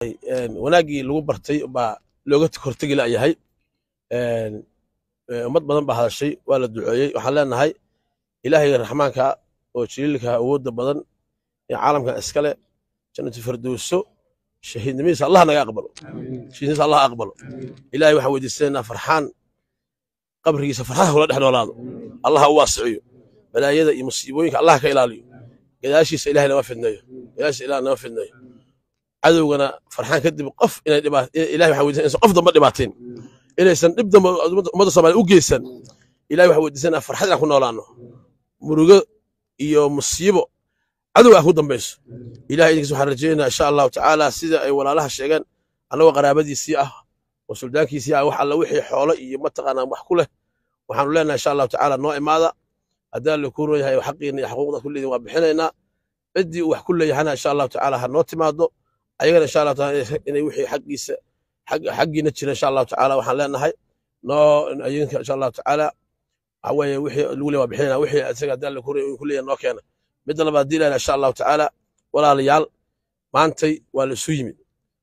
Wanaaggii lagu bartay baa looga hortegi la'yahay. Ummad badan baa hadashay, waa la duceeyey. Waxaan leenahay Ilaahay Raxmaanka oo jaliilka, awoodda badan ee caalamkan iskale, Jannatu Firdowso shahiidnimadiisa Allah naga aqbalo, shahiidnimadiisa Allah aqbalo. Ilaahay waxaan weydiisanaynaa Farxaan qabrigiisa farxada kula dhex noolaado, Allah u waasiciyo, balaayada iyo musiibooyinka Allah ka ilaaliyo, gadaashiisa Ilahay nama fidneeyo, gadaashiisa Ilahay nama fidneeyo. Cadowgana Farxaan kadib qof inay Ilahay waxaan weydiisanaa inaysan qof dambe dhibaateen, inaysan dhib dambe ummadda Soomaaliya u geysan. Ilahay waxaan weydiisanaa farxad inaan ku noolaano, murugo iyo musiibo cadow ah ku dambayso. Ilahay idinkiis waxaan rajaynaynaa, insha Allahu tacaala, sida ay walaalaha sheegeen, annagoo qaraabadiisii ah oo suldaankiisii ah, wax alla wixii xoolo iyo mataqaanaa wax ku leh waxaanu leenahay, insha Allahu tacaala, noo imaada. Haddaa la kuu roon yahay, xaqiina iyo xuquuqda ku leediin waa bixinaynaa. Ciddii uu wax ku leeyahana, insha Allahu tacaala, ha noo timaado ayagana, insha Allahu taala, inay wixii xaggiisa xaggiina jira, insha Allahu tacaala, waxaan leenahay noo ayinka, insha Allahu tacaala, waxa weeye wixii lagu leeyahay waa bixinayna, wixii isaga haddaa la kuu ku leeyahay noo keena. Midda labaad diilayna, insha Allahu tacaala, walaalayaal, maantay waa la isu yimid.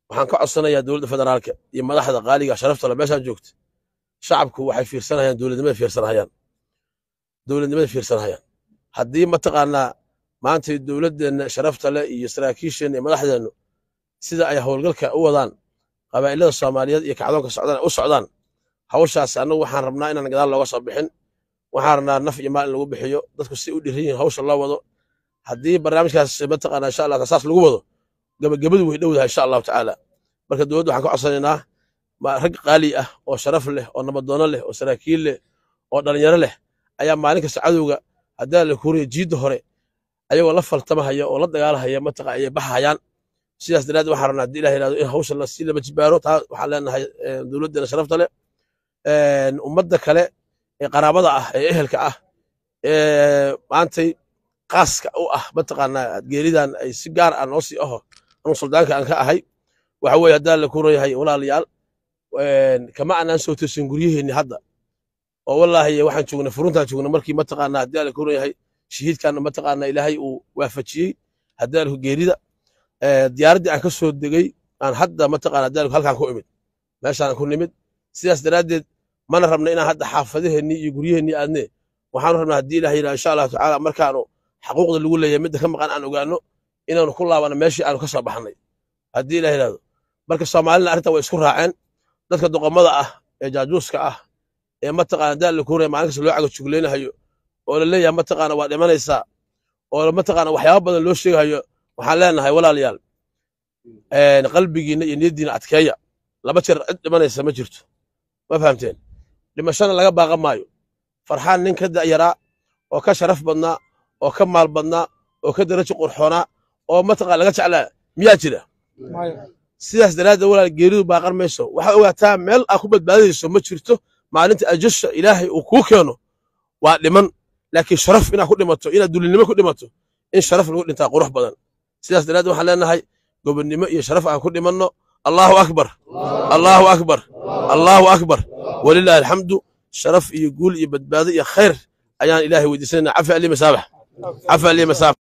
Waxaan ka codsanayaa dowladda federaalka iyo madaxda qaaliga sharafta leh meeshaan joogta. Shacabku waxay fiirsanayaan dowladnimada, fiirsanayaan dowladnimada, fiirsanayaan. Haddii mataqaanaa maantay dowladdeenna sharafta leh iyo saraakiisheenna iyo madaxdeennu sida ay howlgalka u wadaan qabaa'ilada Soomaaliyeed iyo kacdoonka socdaan u socdaan hawshaas, annagu waxaan rabnaa inaan gadaal looga soo bixin. Waxaan rabnaa naf iyo maal in lagu bixiyo, dadku si u dhiran yihiin hawsha loo wado. Haddii barnaamijkaas mataqaanaa, insha Allah, saas lagu wado, gabagabadu way dhowdahay, insha Allahu tacaala. Marka dowladda waxaan ka codsanaynaa rag qaali ah oo sharaf leh oo nabadoono leh oo saraakiil leh oo dhalinyaro leh ayaa maalin kasta cadowga, haddaa la kuuriyo, jiidda hore ayagoo la faltamahaya oo la dagaalahaya mataqa ayay baxahayaan. Sidaas daraaddeed waxaan rabnaa, haddii Ilah yidhahdo, in hawsha lasii laba jibaaro. Taa waxaan leenahay dowladdeena sharafta leh. Ummadda kale ee qaraabada ah ee ehelka ah ee maantay qaaska u ah mataqaanaa geeridan ay si gaar ah noo sii aho, anuu suldaanka aan ka ahay, waxa weeye, haddaa la kuran yahay, walaalayaal, kama aanaan soo toosin guryaheenni hadda oo wallaahi waxaan joognay furuntaan joognay markii mataqaanaa, haddii la kuran yahay, shahiidkaana mataqaanaa Ilaahay uu waafajiyey haddii la geerida. Diyaaraddii aan ka soo degay aan hadda mataqaanaa haddii halkaan ku imid, meeshaan ku nimid. Sidaas daraaddeed mana rabna inaan hadda xaafadaheennii iyo guryaheennii aadne. Waxaanu rabnaa, haddii Ilaah yidhaha, insha Allahu tacaala, markaanu xaquuqda lagu leeyahay midda ka maqan aan ogaano, inaanu ku laabano meeshii aanu ka soo baxnay, haddii Ilah yidhahdo. Marka Soomaalina arrintan way isku raaceen. Dadka doqomada ah ee jaajuuska ah ee mataqaana daal la kuuraya, maalin kasta loo cago jugleynahayo oo la leeyahay mataqaana waa dhimanaysaa oo mataqaana waxyaaba badan loo sheegahayo, waxaan leenahay, walaalayaal, qalbigiinna iyo niyaddiina adkeeya. Laba jeer cid dhimanaysa ma jirto, ma fahamteen? Dhimashana laga baaqan maayo. Farxaan nin ka da'yaraa oo ka sharaf badnaa oo ka maal badnaa oo ka darajo qurxoonaa oo mataqaan laga jeclaa miyaa jira? Sidaas daraaddeed, walaal, geeridu baaqan mayso. Waxaad ogaataa meel aad ku badbaadayso ma jirto. Maalinta ajasha Ilaahay uu kuu keeno waa dhiman, laakiin sharaf inaad ku dhimato, inaad dulinimo ku dhimato, in sharaf lagu dhintaa qurux badan. Sidaas daraaddeed waxaan leenahay gobonnimo iyo sharaf aan ku dhimanno. Allahu akbar, Allahu akbar, Allahu akbar, walilahi alxamdu. Sharaf iyo guul iyo badbaado iyo khayr ayaan Ilaahay weydiisanayna. Cafi ali masaabax, cafi ali masaabax.